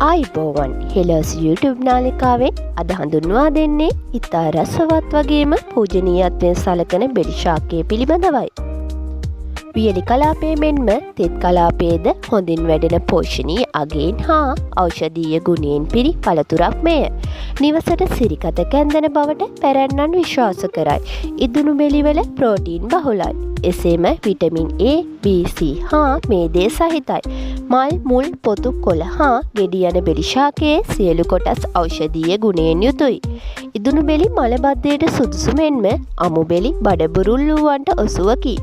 ආයුබෝවන්, හෙලෝස් YouTube නාලිකාවෙන් අද හඳුන්වා දෙන්නේ ඉතා රසවත් වගේම පූජනීයත්වයෙන් සලකන බෙලි ශාකය පිළිබඳවයි. වියලි කලාපයේ මෙන්ම තෙත් කලාපයේද හොඳින් වැඩෙන පෝෂණීය අගයෙන් හා ඖෂධීය ගුණයෙන් පිරි පළතුරක් මෙය. නිවසට සිරිකත කැන්දන බවට පැරැන්නන් විශ්වාස කරයි. ඉදුණු බෙලිවල ප්‍රෝටීන් බහුලයි. එසේම විටමින් A, B, C හා මේදේ සහිතයි. මල්, මුල්, පොතු, කොළ හා ගෙඩි යන බෙලි ශාකයේ සියලු කොටස් ඖෂධීය ගුණයෙන් යුතුයි. ඉදුණු බෙලි මලබද්ධයට සුදුසු මෙන්ම අමු බෙලි බඩබුරුල්ලුවන්ට ඔසුවකි.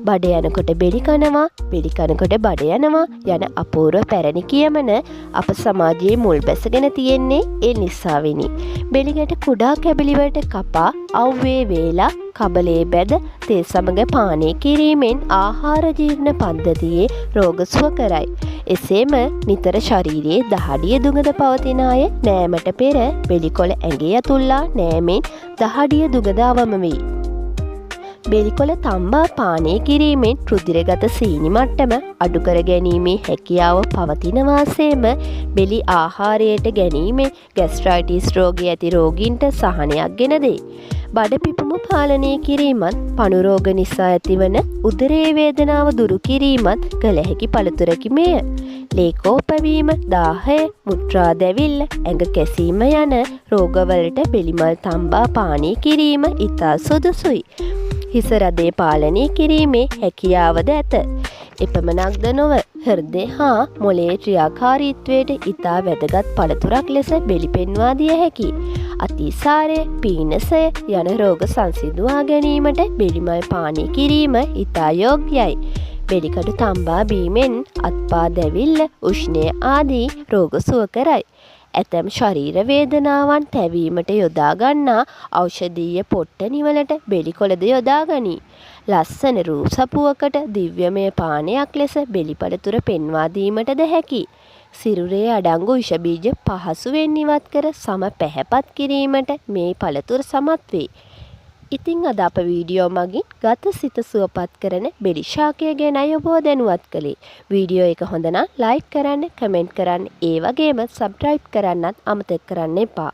බඩ යනකොට බෙලි කනවා, බෙලි කනකොට බඩ යනවා යන අපූර්ව පැරණි කියමන අප සමාජයේ මුල් බැසගෙන තියෙන්නේ ඒ නිසාවෙනි. බෙලි ගැට කුඩා කැබලිවලට කපා අව්වේ වේලා කබලේ බැද තේ සමග පානය කිරීමෙන් ආහාර ජීර්ණ පද්ධතියේ රෝග සුව කරයි. එසේම නිතර ශරීරයේ දහඩිය දුගඳ පවතින අය නෑමට පෙර බෙලිකොළ ඇඟේ අතුල්ලා නෑමෙන් දහඩිය දුගඳ අවම වෙයි. බෙලිකොළ තම්බා පානය කිරීමෙන් රුධිරගත සීනි මට්ටම අඩු කර ගැනීමේ හැකියාව පවතිනවා සේම බෙලි ආහාරයට ගැනීමෙන් ගැස්ට්‍රයිටිස් රෝගය ඇති රෝගීන්ට සහනයක් ගෙන දෙයි. බඩ පිපුම පාලනය කිරීමත් පණු රෝග නිසා ඇතිවන උදරයේ වේදනාව දුරු කිරීමත් කළ හැකි පළතුරකි මෙය. ලේ කෝපවීම, දාහය, මුත්‍රා දැවිල්ල, ඇඟ කැසීම යන රෝගවලට බෙලිමල් තම්බා පානය කිරීම ඉතා සුදුසුයි. හිස රදේ පාලනය කිරීමේ හැකියාවද ඇත. එපමණක්ද නොව, හෘදය හා මොළයේ ක්‍රියාකාරීත්වයට ඉතා වැදගත් පළතුරක් ලෙස බෙලි පෙන්වා දිය හැකි. අතිසාරය, පීනසය යන රෝග සංසිඳුවා ගැනීමට බෙලිමල් පානය කිරීම ඉතා යෝග්‍යයි. බෙලිකඩු තම්බා බීමෙන් අත්පා දැවිල්ල, උෂ්ණය ආදී රෝග සුව කරයි. ඇතැම් ශරීර වේදනාවන් තැවීමට යොදා ගන්නා ඖෂධීය පොට්ටනිවලට බෙලිකොළද යොදා ගනී. ලස්සන රූ සපුවකට දිව්‍යමය පානයක් ලෙස බෙලි පළතුර පෙන්වා දීමටද හැකි. සිරුරේ අඩංගු විෂ බීජ පහසුවෙන් ඉවත් කර සම පැහැපත් කිරීමට මේ පළතුර සමත් වේ. ඉතින් අද අප වීඩියෝ මගින් ගත සිත සුවපත් කරන බෙලි ශාකය ගැනයි ඔබව දැනුවත් කළේ. වීඩියෝ එක හොඳ නම් ලයික් කරන්න, කමෙන්ට් කරන්න, ඒ වගේම සබ්ස්ක්‍රයිබ් කරන්නත් අමතක කරන්න එපා.